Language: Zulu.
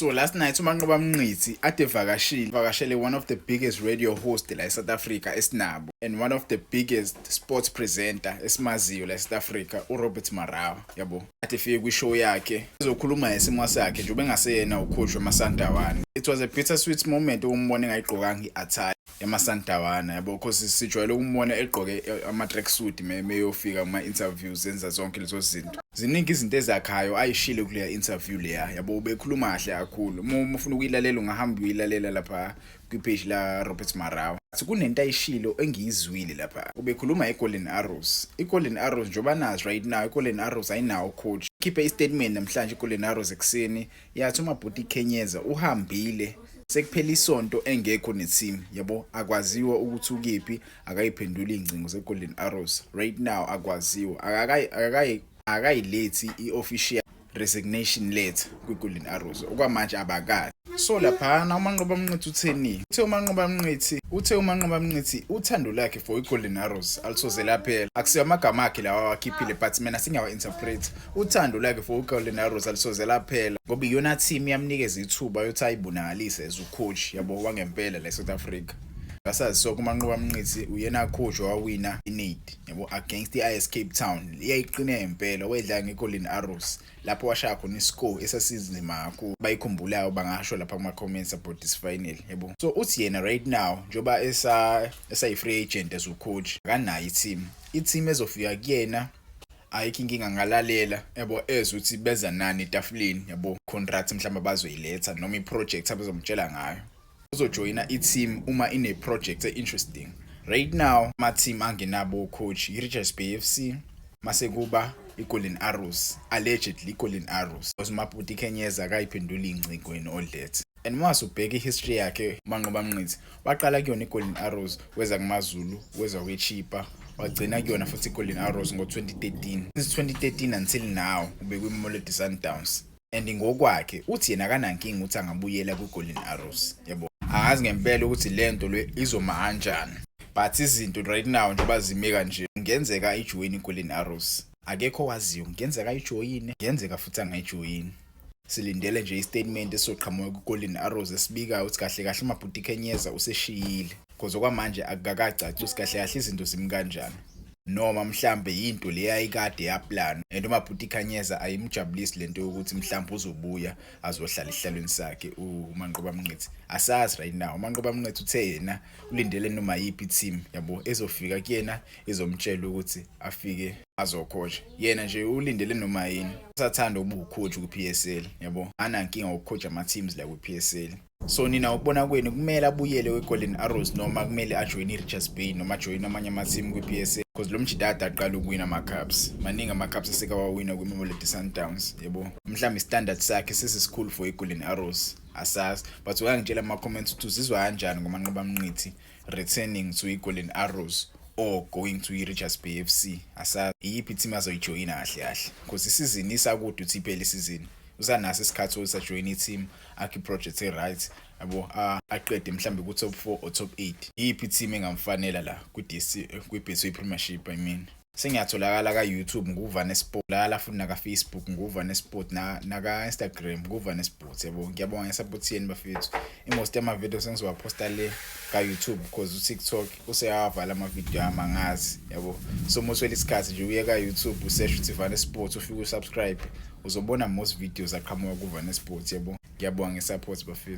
So last night uManqoba Mnqithi ade vakashile, vakashele one of the biggest radio host la eSouth Africa esinabo and one of the biggest sports presenter esimaziyo la eSouth Africa, uRobert Marawa, yabo. Ade fike kwishow yakhe ezokhuluma ngesimo sakhe nje ubengaseyena ucoach wamaSandawana. It was a bittersweet moment ukumbona engayigqokanga i-attire yamaSandawana, yabo, because sijwayele ukumbona egqoke ama-tracksuit meyofika kuma-interviews, enza zonke lezo zinto. Ziningi izinto ezakhayo ayishilo kuleya interview leya, yabo. Ubekhuluma kahle kakhulu. Uma ufuna ukuyilalela, ungahamba uyilalela lapha kwipage la Robert Marawa. Athi kunento ayishilo engiyizwile lapha. Ubekhuluma eGolden Arrows, iGolden Arrows njengoba nazi right now iGolden Arrows ayinawo coach. Khiphe istatement namhlanje iGolden Arrows ekuseni, yathi uMabhuti Khenyeza uhambile, sekuphela isonto engekho neteam, yabo. Akwaziwa ukuthi ukephi, akayiphenduli ingcingo zeGolden Arrows right now, akwaziwa, akakayilethi i-official resignation letter kwi-Golden Arrows okwamanje, abakazi. So laphana uManqoba Mnqithi utheni? Uthe uManqoba Mnqithi, uthe uManqoba Mnqithi uthando lakhe for i-Golden Arrows alisoze laphela. Akusiyo amagama akhe lawa awakhiphile, but mina singawa-interpret. Uthando lakhe for i-Golden Arrows alisoze laphela ngoba iyona team yamnikeza ithuba yokuthi ayibonakalise as ucoach, yabo, wangempela la eSouth Africa. Asazi sonke, uManqoba Mnqithi uyena coach owawina iNeed, yabo, against i-AS Cape Town. Iyayiqine impela, wedlala ngeGolden Arrows lapho washaya khona iscore esasizima kakhulu. Bayikhumbulayo bangasho lapha kuma comments about this final, yabo. So uthi yena right now njoba esa esayi free agent as ucoach, akanayo i-team, i-team ezofika kuyena ayikho inkinga, ngalalela, yabo, ezwe ukuthi beza nani etafuleni, yabo, contract mhlawumbe abazoyiletha noma i-project abazomtshela ngayo. Uzojoyina i-team uma ine-project e-interesting. Right now ama-team angenabo coach i-Richards Bay FC, mase kuba i-Golden Arrows, allegedly i-Golden Arrows, because uMabhuti Khenyeza akayiphenduli ingcingo and all that. And uma ubheka i-history yakhe uManqoba Mnqithi, waqala kuyona i-Golden Arrows, weza kuMaZulu, weza kwiChippa, wagcina kuyona futhi i-Golden Arrows ngo-2013. Since 2013 until now ubekwi-Mamelodi Sundowns, and ngokwakhe uthi yena akanankinga ukuthi angabuyela kwi-Golden Arrows, yabo. Angazi ngempela ukuthi lento le izoma kanjani, but izinto right now njengoba zime kanje, kungenzeka ayijoyine i-Golden Arrows. Akekho waziyo, kungenzeka ayijoyine, kungenzeka futhi angayijoyini. Silindele nje istatement esizoqhamuka ku-Golden Arrows esibikayo ukuthi kahle kahle uMabhuti Khenyeza useshiyile, because okwamanje akukakacaci ukuthi kahle kahle izinto zimi kanjani, noma mhlambe yinto le yayikade yaplan and uMabhuti Khenyeza ayimjabulisi lento yokuthi mhlambe uzobuya azohlala esihlalweni sakhe uManqoba Mnqithi. Asazi right now. UManqoba Mnqithi uthe yena ulindele noma yiphi team, yabo, ezofika kuyena izomtshela ukuthi afike azocoach. Yena nje ulindele noma yini, usathanda ukuba ucoach ku-PSL, yabo, anankinga ukucoach ama teams la ku-PSL. So nina ukubona kwenu, kumele abuyele kwi-Golden Arrows noma kumele ajoyine i-Richards Bay noma ajoyine amanye ama-team kwi-PSL? Because lo mjidada aqala ukuwina ama-cups, maningi ama-cups asekawawina kwi-Mamelodi Sundowns, yabo. Mhlawumbe i-standard sakhe sesisikhulu for i-Golden Arrows, asazi. But uyangitshela ama-comments ukuthi uzizwa kanjani ngoManqoba Mnqithi returning to i-Golden Arrows or going to i-Richards Bay FC. Asazi iyiphi team azoyijoyina kahle kahle, because isizini isakude ukuthi iphele isizini, usanaso isikhathi sokuthi ajoyine i-team akhe i-project e-right, yabo, aqede mhlambe ku-top 4 or top 8. Iyiphi i-team engamfanela la kwi-DC, kwi-Betway Premiership, I mean? Sengiyatholakala ka-YouTube nguVane Sport, la futhi naka-Facebook nguVane Sport, naka-Instagram nguVane Sport, yabo. Ngiyabonga ngesupport yenu, bafethu. I-most yama-video sengizowaphosta le ka-YouTube because u-TikTok useyawavala amavidiyo ami, angazi, yabo. So uma uswele isikhathi nje, uye ka-YouTube, usearch ukuthi Vane Sport, ufike usubscribe, uzobona most videos aqhamuka kuVane Sport, yabo. Ngiyabonga ngesupport, bafethu.